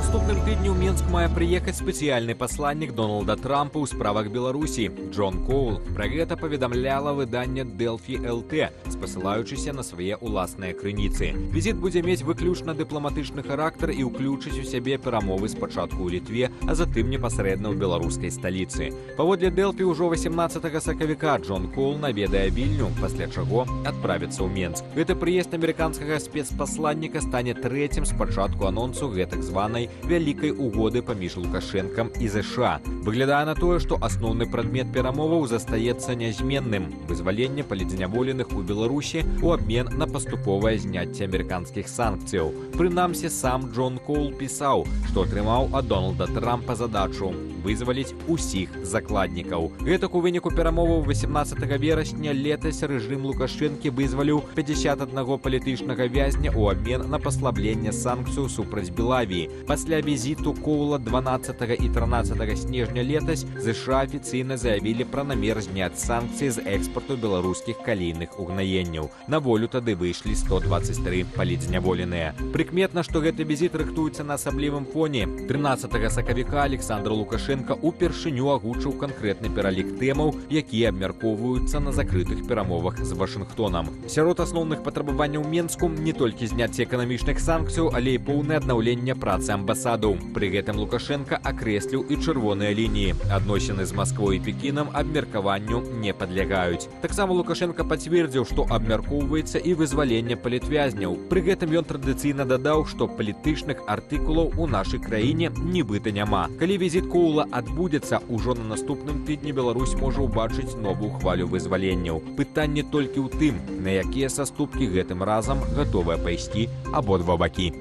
Наступным тыдні ў Менск мае прыехаць спецыяльны пасланнік Доналда Трампа ў справах Беларусі Джон Коул. Пра гэта паведамляла выданне Дэлфі ЛТ, спасылаючыся на свае ўласныя крыніцы. Візіт будзе мець выключна дыпламатычны характар і ўключыць у сябе перамовы спачатку ў Літве, а затым непасрэдна ў беларускай сталіцы. Паводле Дэлфі, ўжо 18 сакавіка Джон Коул наведае Вільню, пасля чаго адправіцца ў Менск. Гэты прыезд амерыканскага спецпасланніка стане трэцім з пачатку анонсу гэтак званай вялікай угоды паміж Лукашэнкам і ЗША. Выглядае на тое, што асноўны прадмет перамоваў застаецца нязменным: вызваленне палітзняволеных у Беларусі у абмен на паступовае зняцце амерыканскіх санкцыяў. Прынамсі, сам Джон Коул пісаў, што атрымаў ад Доналда Трампа задачу вызваліць усіх закладнікаў. Гэтак, у выніку перамоваў 18 верасня летась рэжым Лукашэнкі вызваліў 51 палітычнага вязня ў абмен на паслабленне санкцыяў супраць Белавіі. Пасля візіту Коула 12 і 13 снежня летась ЗША афіцыйна заявілі пра намер зняць санкцыі з экспарту беларускіх калійных угнаенняў. На волю тады выйшлі 123 палітзняволеныя. Прыкметна, што гэты візіт рыхтуецца на асаблівым фоне. 13 сакавіка Аляксандр Лукашэнка упершыню агучыў канкрэтны пералік тэмаў, якія абмяркоўваюцца на закрытых перамовах з Вашынгтонам. Сярод асноўных патрабаванняў Менску не толькі зняцце эканамічных санкцыяў, але і поўнае аднаўленне працы амбасадаў. Пры гэтым Лукашэнка акрэсліў і чырвоныя лініі. Адносіны з Масквой і Пекінам абмеркаванню не падлягаюць. Таксама Лукашэнка пацвердзіў, што абмяркоўваецца і вызваленне палітвязняў. Пры гэтым ён традыцыйна дадаў, што палітычных артыкулаў у нашай краіне нібыта няма. Калі візіт Коула адбудзецца, ужо на наступным тыдні Беларусь можа ўбачыць новую хвалю вызваленняў. Пытанне толькі ў тым, на якія саступкі гэтым разам гатовыя пайсці абодва бакі.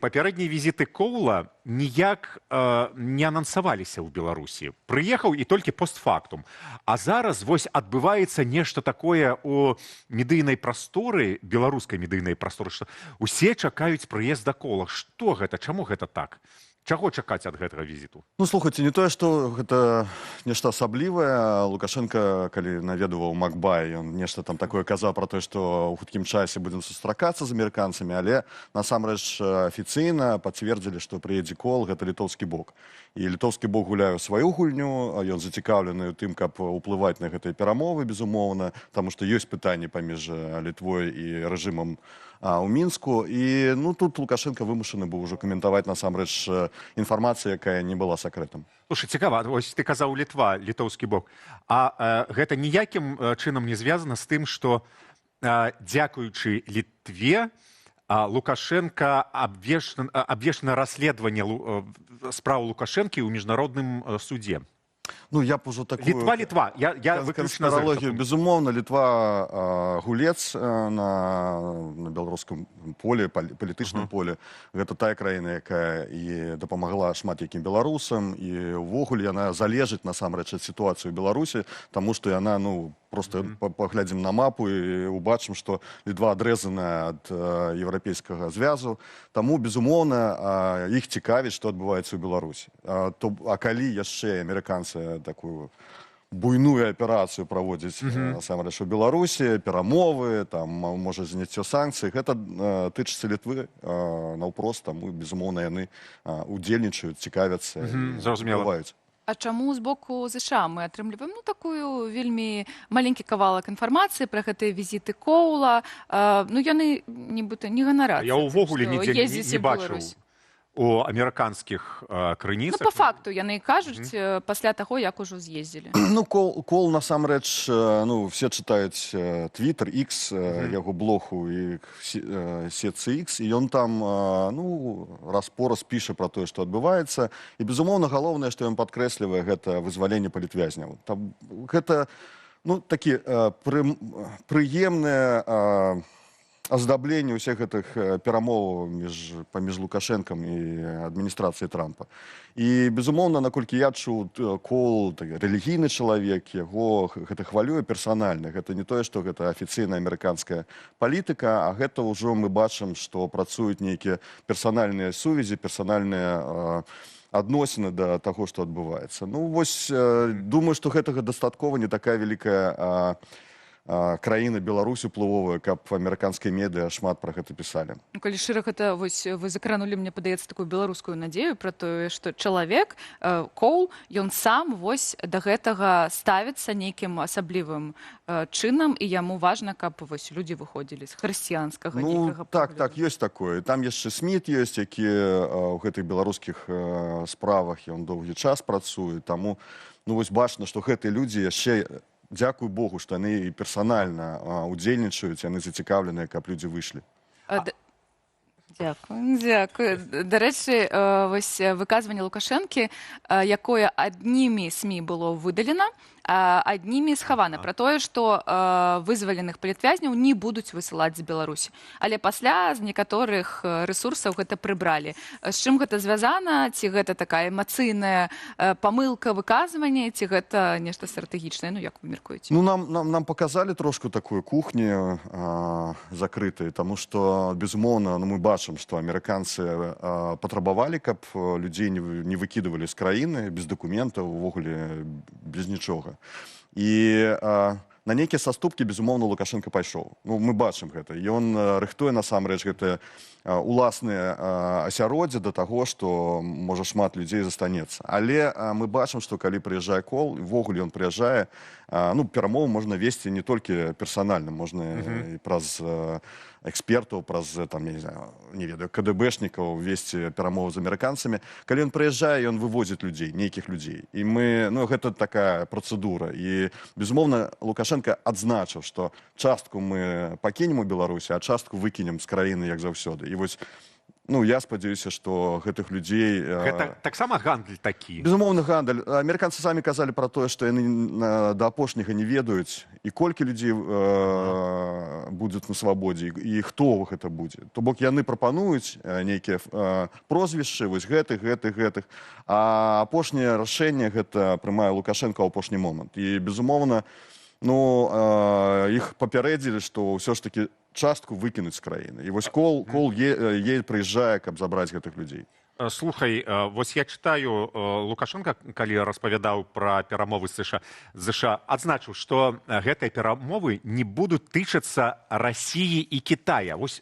Папярэднія візіты Коула ніяк не анансаваліся ў Беларусі. Прыехаў і толькі постфактум. А зараз вось адбываецца нешта такое у медыйнай прасторы, беларускай медыйнай прасторы, што усе чакаюць прыезда Коула. Што гэта? Чаму гэта так? Чаго чакаць ад гэтага візіту? Ну, слухайце, не тое, што гэта нешта асаблівае. Лукашэнка, калі наведваў Макбай, ён нешта там такое казаў пра тое, што ў хуткім часе будзем сустракацца з амерыканцамі, але насамрэч афіцыйна пацвердзілі, што прыедзе Кол, гэта літоўскі бок. І літоўскі бок гуляе ў сваю гульню, а ён зацікаўлены ў тым, каб уплываць на гэтыя перамовы, безумоўна, таму што ёсць пытанні паміж Літвой і рэжымам у Мінску. І, ну, тут Лукашэнка вымушаны быў ужо каментаваць насамрэч інфармацыю, якая не была сакрэтам. Слушай, цікава, вось ты казаў: Літва, літоўскі бок. А гэта ніякім чынам не звязана з тым, што дзякуючы Літве Лукашэнка абвешчана расследаванне справу Лукашэнкі ў міжнародным судзе? Ну, я б ужо такую Літва, Літва. Я выключна за канспіралогію. гэта. Безумоўна, Літва гулец на беларускам поле, палітычным поле. Гэта тая краіна, якая і дапамагла шмат якім беларусам, і ўвогуле яна залежыць насамрэч ад сітуацыі ў Беларусі, таму што яна, ну, просто паглядзім на мапу і убачым, што Літва адрэзаная ад Еўрапейскага звязу. Таму, безумоўна, іх цікавіць, што адбываецца ў Беларусі. А калі яшчэ амерыканцы такую буйную аперацыю праводзіць насамрэч у Беларусі, перамовы там, можа, зняццё санкцый, гэта тычыцца Літвы наўпрост, таму, безумоўна, яны удзельнічаюць, цікавяцца і Зразумела. ўплываюць. А чаму з боку ЗША мы атрымліваем, ну, такую вельмі маленькі кавалак інфармацыі пра гэтыя візіты Коула? Ну, яны нібыта не ганарацца Я тым, ўвогуле што нідзе ездзіць не у бачыў Беларусь. у амерыканскіх Ну, крыніцах. по факту яны кажуць пасля таго, як ужо з'ездзілі. Ну, Кол насамрэч, ну, все чытаюць Twitter, X, яго блогу і сетцы X, і ён там, ну, раз-пораз піша пра тое, што адбываецца. І, безумоўна, галоўнае, што ён падкрэслівае, гэта вызваленне палітвязняў. Там, гэта, ну, такі прыемнае аздабленне ўсіх гэтых перамоваў паміж Лукашэнкам і адміністрацыяй Трампа. І, безумоўна, наколькі я чуў, Кол так, рэлігійны чалавек, яго гэта хвалюе персанальна. Гэта не тое, што гэта афіцыйная амерыканская палітыка, а гэта ўжо мы бачым, што працуюць нейкія персанальныя сувязі, персанальныя адносіны да таго, што адбываецца. Ну вось, думаю, што гэтага дастаткова, не такая вялікая краіна Беларусь уплывовая, каб амерыканскія медыа шмат пра гэта пісалі. Ну, калі шчыра, гэта вось вы закранулі, мне падаецца, такую беларускую надзею пра тое, што чалавек Коул, ён сам вось да гэтага ставіцца нейкім асаблівым чынам, і яму важна, каб вось людзі выходзілі з хрысціянскага Ну, нейкага так, погляду. так, ёсць такое. Там яшчэ Сміт ёсць, які ў гэтых беларускіх справах ён доўгі час працуе, таму, ну, вось бачна, што гэтыя людзі яшчэ, дзякуй Богу, што яны і персанальна удзельнічаюць, яны зацікаўленыя, каб людзі выйшлі. Дзякую, дзякую. Дарэчы, вось выказванне Лукашэнкі, якое аднімі СМІ было выдалена, а аднімі схавана, пра тое, што вызваленых палітвязняў не будуць высылаць з Беларусі. Але пасля з некаторых рэсурсаў гэта прыбралі. З чым гэта звязана? Ці гэта такая эмацыйная памылка выказвання, ці гэта нешта стратэгічнае? Ну, як вы мяркуеце? Ну, нам показалі трошку такую кухню закрытую, таму што, безумоўна, ну, мы бачым, што амерыканцы патрабавалі, каб людзей не выкідывалі з краіны без дакументаў, увогуле без нічога. І на нейкія саступкі, безумоўна, Лукашэнка пайшоў. Ну, мы бачым гэта. Ён рыхтуе насамрэч гэтае уласнае асяроддзе да таго, што можа шмат людзей застанецца. Але мы бачым, што калі прыязджае Коул, увогуле ён прыязджае, ну, перамову можна весці не толькі персанальна, можна і праз экспертаў, праз там, я не знаю, не ведаю, КДБшнікаў весці перамову з амерыканцамі. Калі ён прыязджае, ён вывозіць людзей, нейкіх людзей. І мы, ну, гэта такая працэдура. І, безумоўна, Лукашэнка адзначыў, што частку мы пакінем у Беларусі, а частку выкінем з краіны, як заўсёды. І вось, ну, я спадзяюся, што гэтых людзей Гэта таксама гандаль такі. Безумоўна, гандаль. Амерыканцы самі казалі пра тое, што яны да апошняга не ведаюць, і колькі людзей будуць на свабодзе, і хто гэта будзе. То бок яны прапануюць нейкія прозвішчы, вось гэтых, гэтых, гэтых. А апошняе рашэнне гэта прымае Лукашэнка ў апошні момант. І, безумоўна, ну, іх папярэдзілі, што ўсё ж такі частку выкінуць з краіны. І вось Коул прыязджае, каб забраць гэтых людзей. Слухай, вось я чытаю, Лукашэнка, калі распавядаў пра перамовы з США, ЗША, адзначыў, што гэтыя перамовы не будуць тычацца Расіі і Китая. Вось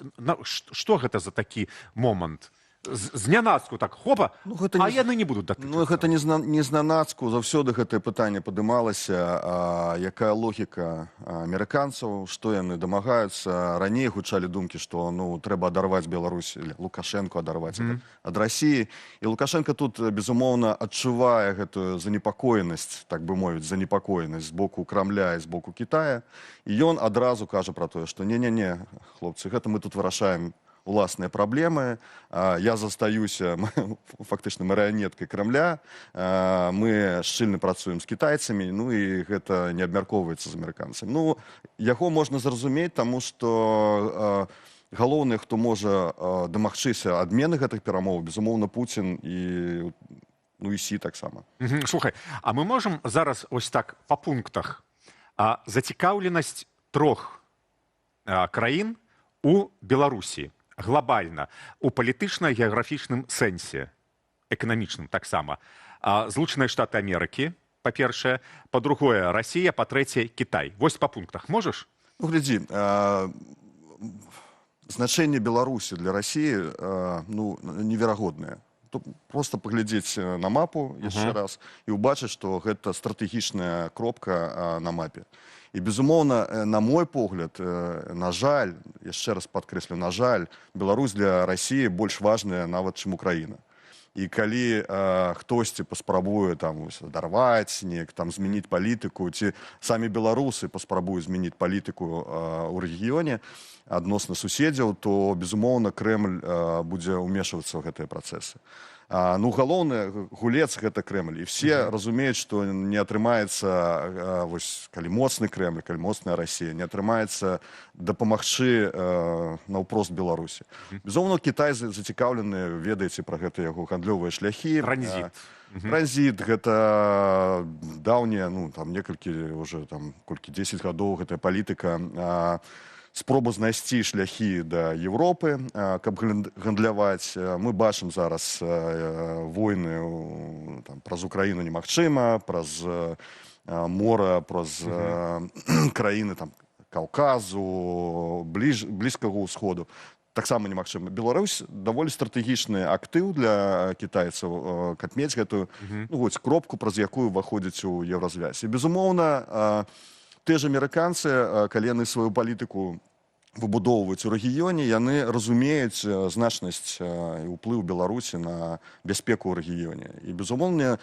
што гэта за такі момант? Знянацку так хопа, Ну, гэта а не яны не будуць датычацца. Ну, гэта не знанацку, заўсёды гэтае пытанне падымалася, якая логіка амерыканцаў, што яны дамагаюцца. Раней гучалі думкі, што, ну, трэба адарваць Беларусь, или Лукашэнку адарваць ад Расіі. І Лукашэнка тут, безумоўна, адчувае гэтую занепакоенасць, так бы мовіць, занепакоенасць з боку Крамля і з боку Китая. І ён адразу кажа пра тое, што не-не-не, хлопцы, гэта мы тут вырашаем уласныя праблемы, я застаюся фактычна марыянеткай Крамля, мы шчыльна працуем з кітайцамі, ну і гэта не абмяркоўваецца з амерыканцамі. Ну, яго можна зразумець, таму што галоўнае, хто можа дамагчыся адмены гэтых перамоў, безумоўна, Пуцін і, ну, і Сі таксама. Слухай, а мы можам зараз ось так па пунктах, зацікаўленасць трох краін у Беларусі глобальна у палітычна-геаграфічным сэнсе, эканамічным таксама. Злучаныя Штаты Амерыкі, па-першае, па-другое, Расія, па-трэцяе, Кітай. Вось па пунктах можаш? Ну, глядзі, значэнне Беларусі для Расіі, ну, неверагоднае. То просто паглядзець на мапу яшчэ раз і ўбачыць, што гэта стратэгічная кропка на мапе. І, безумоўна, на мой погляд, на жаль, яшчэ раз падкрэслю, на жаль, Беларусь для Расіі больш важная нават, чым Украіна. І калі хтосьці паспрабуе там вось адарваць, неяк там змяніць палітыку, ці самі беларусы паспрабуюць змяніць палітыку ў рэгіёне адносна суседзяў, то, безумоўна, Крэмль будзе ўмешвацца ў гэтыя працэсы. Ну, галоўны гулец гэта Крэмль. І все разумеюць, што не атрымаецца, вось, калі моцны Крэмль, калі моцная Расія, не атрымаецца дапамагчы наўпрост Беларусі. Безумоўна, Кітай зацікаўлены, ведаеце пра гэта яго гандлёвыя шляхі. Транзіт. Транзіт гэта даўняя, ну, там некалькі уже там колькі 10 гадоў гэтая палітыка, спроба знайсці шляхі да Еўропы, каб гандляваць. Мы бачым зараз войны там, праз Украіну немагчыма, праз мора, праз краіны там, Каўказу, Блізкага ўсходу таксама немагчыма. Беларусь даволі стратэгічны актыў для кітайцаў, каб мець гэтую, ну, вось, кропку, праз якую ўваходзіць у Еўразвязь. І, безумоўна, тыя ж амерыканцы, калі яны сваю палітыку выбудоўваюць у рэгіёне, яны разумеюць значнасць і ўплыў Беларусі на бяспеку ў рэгіёне. І, безумоўна,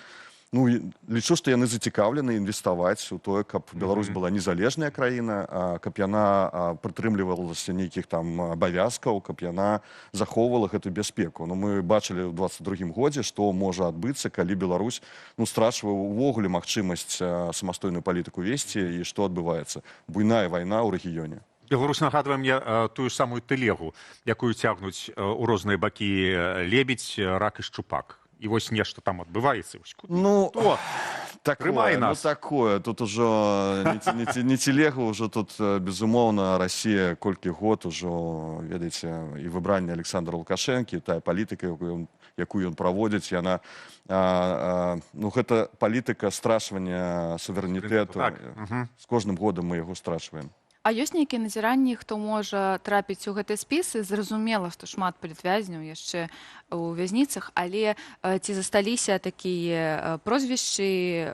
ну, і лічу, што яны зацікаўлены інвеставаць у тое, каб Беларусь была незалежная краіна, каб яна прытрымлівалася нейкіх там абавязкаў, каб яна захоўвала гэту бяспеку. Ну, мы бачылі ў 22 годзе, што можа адбыцца, калі Беларусь, ну, страчвае ўвогуле магчымасць самастойную палітыку весці, і што адбываецца: буйная вайна ў рэгіёне. Беларусь нагадвае мне тую ж самую тэлегу, якую цягнуць у розныя бакі лебедзь, рак і шчупак. І вось нешта там адбываецца. Вось куды? Ну, Хто? такое, Трымай ну, нас. Такое. Тут ужо не телега, ўжо тут, безумоўна, Расія колькі год ужо, ведаеце, і выбранне Александра Лукашэнкі, тая палітыка, якую ён праводзіць, яна, ну, гэта палітыка страчвання суверэнітэту. З кожным годам мы яго страчваем. А ёсць нейкія назіранні, хто можа трапіць у гэтыя спісы? Зразумела, што шмат палітвязняў яшчэ ў вязніцах, але ці засталіся такія прозвішчы,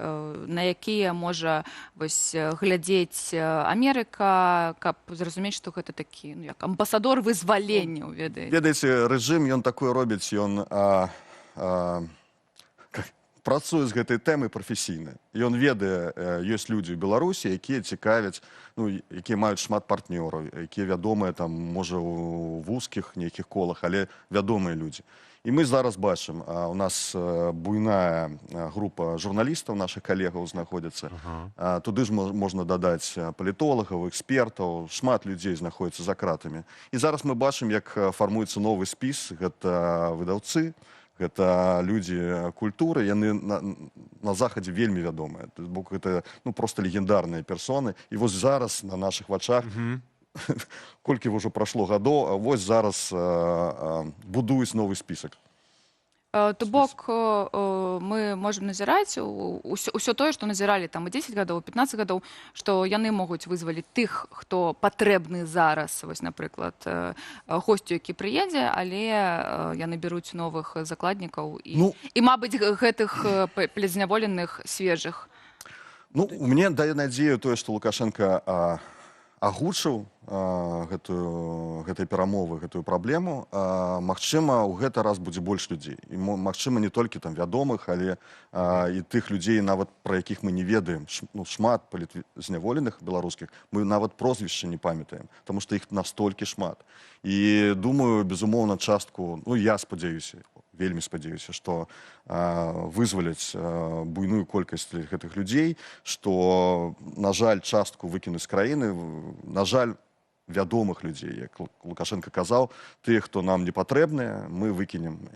на якія можа вось глядзець Амерыка, каб зразумець, што гэта такі, ну, як амбасадор вызваленняў, ведаеце? Ведаеце, рэжым, ён такое робіць, ён працуе з гэтай тэмай прафесійна. Ён ведае, ёсць людзі ў Беларусі, якія цікавяць, ну, якія маюць шмат партнёраў, якія вядомыя там, можа, у вузкіх нейкіх колах, але вядомыя людзі. І мы зараз бачым, у нас буйная група журналістаў, нашых калегаў, знаходзіцца. Туды ж можна дадаць палітолагаў, экспертаў, шмат людзей знаходзіцца за кратамі. І зараз мы бачым, як фармуецца новы спіс, гэта выдаўцы, гэта людзі культуры, яны на Захадзе вельмі вядомыя. То бок гэта, ну, просто легендарныя персоны. І вось зараз на нашых вачах, колькі ўжо прайшло гадоў, а вось зараз будуюць новы спісак. То бок мы можам назіраць ўсё тое, што назіралі там і 10 гадоў, 15 гадоў, што яны могуць вызваліць тых, хто патрэбны зараз, вось, напрыклад, госцю, які прыедзе, але яны бяруць новых закладнікаў і, Ну, і, мабыць, гэтых палітзняволеных свежых. Ну, у мне дае надзею тое, што Лукашэнка агучыў гэтыя перамовы, гэтую праблему. Магчыма, у гэты раз будзе больш людзей. І, магчыма, не толькі там вядомых, але і тых людзей, нават пра якіх мы не ведаем. Ну, шмат палітзняволеных беларускіх мы нават прозвішча не памятаем, таму што іх настолькі шмат. І думаю, безумоўна, частку, ну, я спадзяюся, вельмі спадзяюся, што вызваляць буйную колькасць гэтых людзей, што, на жаль, частку выкінуць з краіны, на жаль, вядомых людзей, як Лукашэнка казаў, тых, хто нам не патрэбныя, мы выкінем,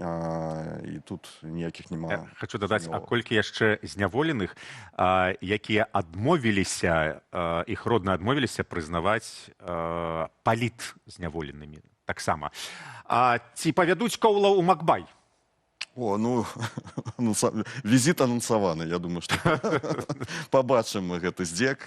і тут ніякіх няма Я хочу дадаць, а сумневаў. колькі яшчэ зняволеных, якія адмовіліся, іх родна адмовіліся прызнаваць палітзняволенымі таксама. А ці павядуць Коула ў Макбай? О, ну, візіт анансаваны, я думаю, што пабачым мы гэты здзек.